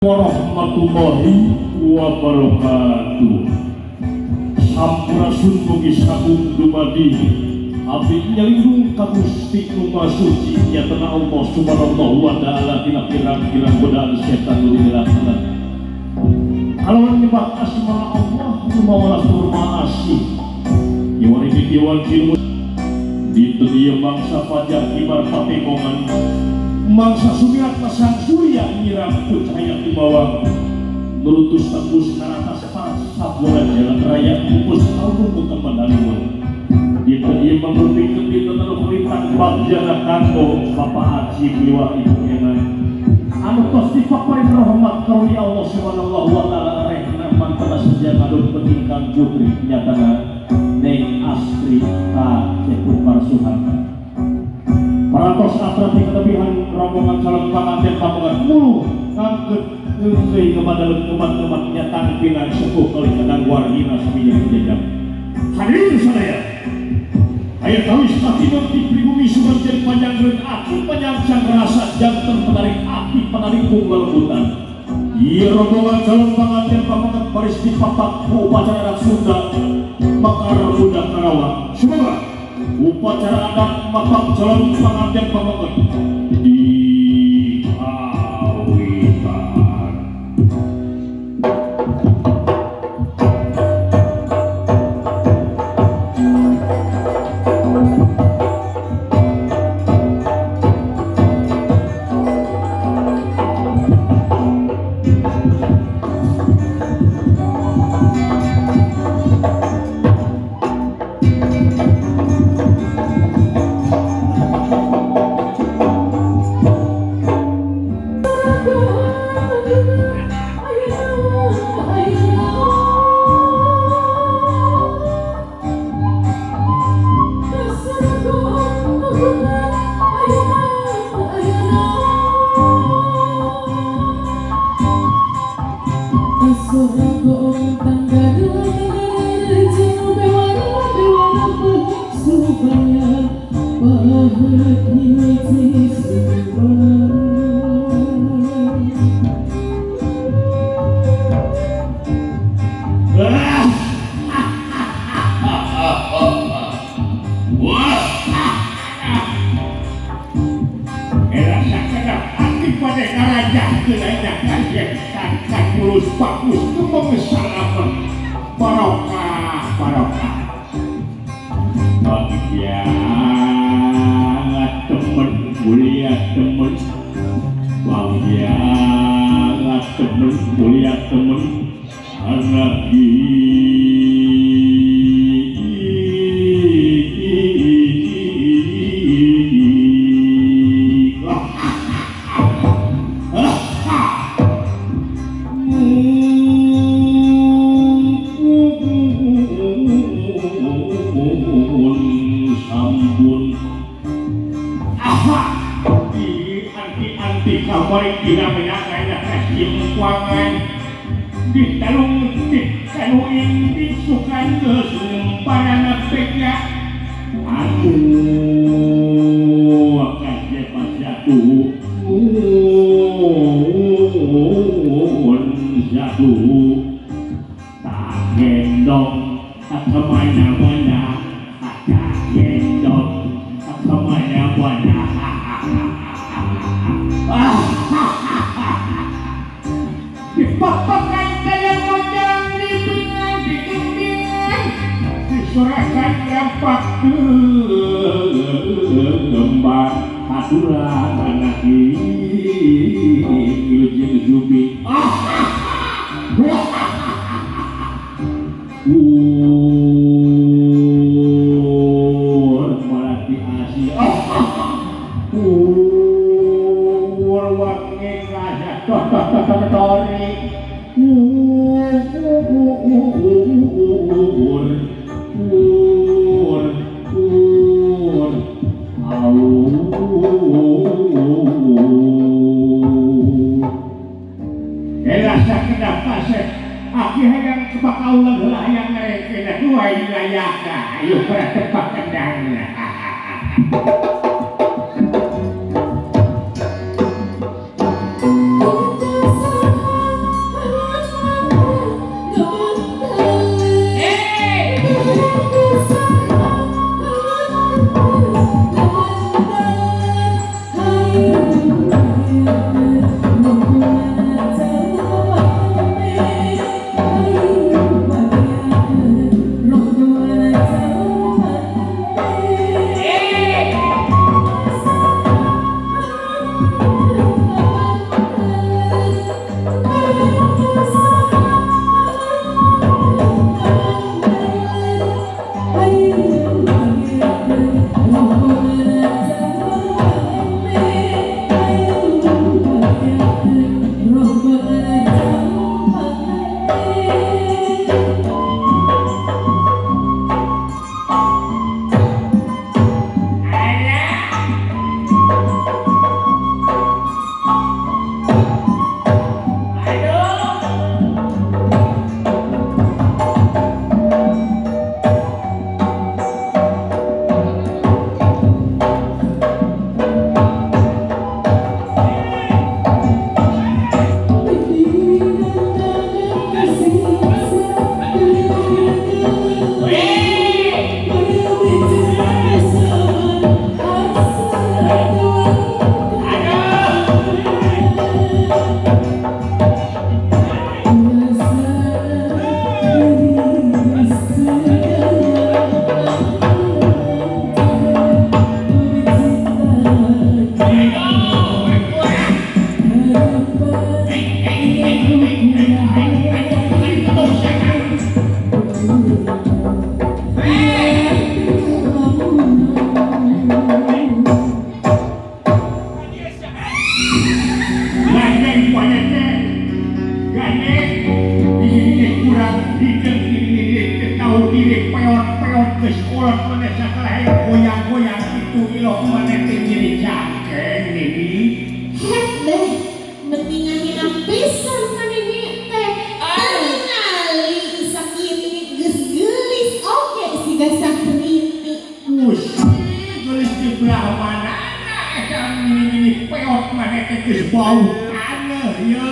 Warahmatullahi wabarakatuh. Sampurasun mugi sagung dumadi abdi nyalindung ka Gusti nu Maha Suci nyatana Allah Subhanahu wa taala tina pirang-pirang godaan setan nu dilakana. Kalawan nyembah asmana Allah nu Maha Welas tur Maha Asih. Iwari diwan cilmu dinten ieu mangsa fajar kibar patemongan mangsa sumirat sang surya nyiram ku cahaya timawang nurutus tembus naratas sabora jalan raya pupus kaum ku kemandaliwan. Dinten ieu mangrupikeun dinten anu kalintang bagjana kanggo Bapak Haji miwah Ibu Ena anu tos dipaparin rahmat karunia Allah Subhanahu wa taala rehna mantena seja ngadon petingkang putri nyatana Neng Astri Ka Cepupar Suharta. Parantos atrati kelebihan rombongan calon panganten pamongan mulu ngangkeut ngeungkeui kepada umat-umat nyatang pinang sepuh kali kadang wargina sami jeung jajang. Hadirin sadaya, aya tawis katimun di pribumi sugan jadi panjang aki panjang rasa janten penarik aki penarik lembutan. Ieu rombongan calon panganten pamongan baris dipapak ku upacara adat Sunda Mekar Muda Karawang. Semoga upacara adat mapak calon panganten pamongan dikawitan. Gandeng buaya teh. Gandeng. Ini kurang hideung ini tahu diri peot-peot ke sekolah mana sakala hayang goyang-goyang itu ilok mana teh nyeri cangkeng ini. Het deh, mendingan hina pisan ka nini teh. Tingali sakini geus geulis oge siga Syahrini. Wus, geulis di belah mana eta mini-mini peot mana teh geus bau taneuh ye.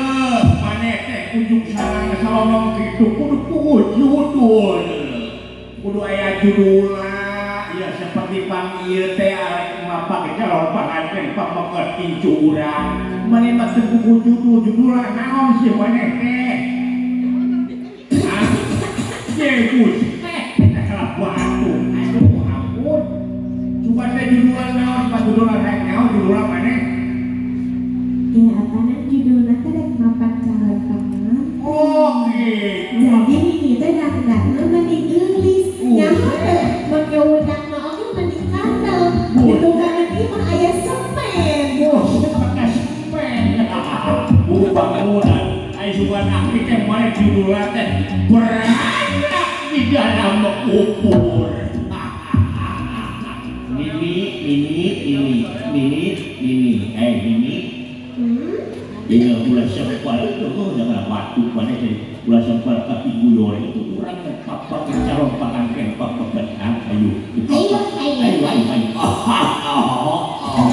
Maneh teh ujung sarang salonong kitu kudu puguh judul. Kudu aya judulna ya seperti pang ieu teh mapak calon panganten pameket incu urang. Maneh mah teu puguh judul, judulna naon sih maneh teh? Hah? Ye buset, eta salah batu. Aduh, ampun. Coba teh judulan naon, pak judulan rek naon judulna maneh? Ya apana judulna teh rek mapan calon panganten. Oh, gitu. Jadi nini teh dandanna meni geulis. Nyaho teh make wedangna oge meni kandel. Di tukangan ieu mah aya semen. Buset, pakai semen. Buru bangunan. Ai sugan aki teh maneh judulna teh beranak di dalam kubur. Nini, nini, nini, nini, nini, eh nini. Hmm? Iya, ulah sempal itu, jangan waktu mana sih, ulah sempal tapi guyon itu kurang papa calon panganten papa benang, ayo, Ayo, ayo. Ayo, ayo, ayo. Ah, ah, ah, ah.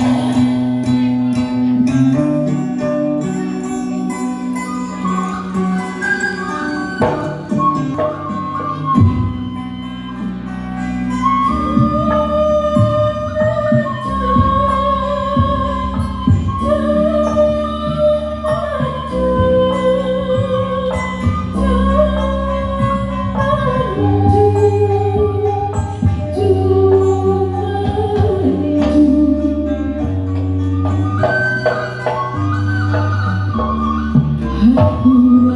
Hampura.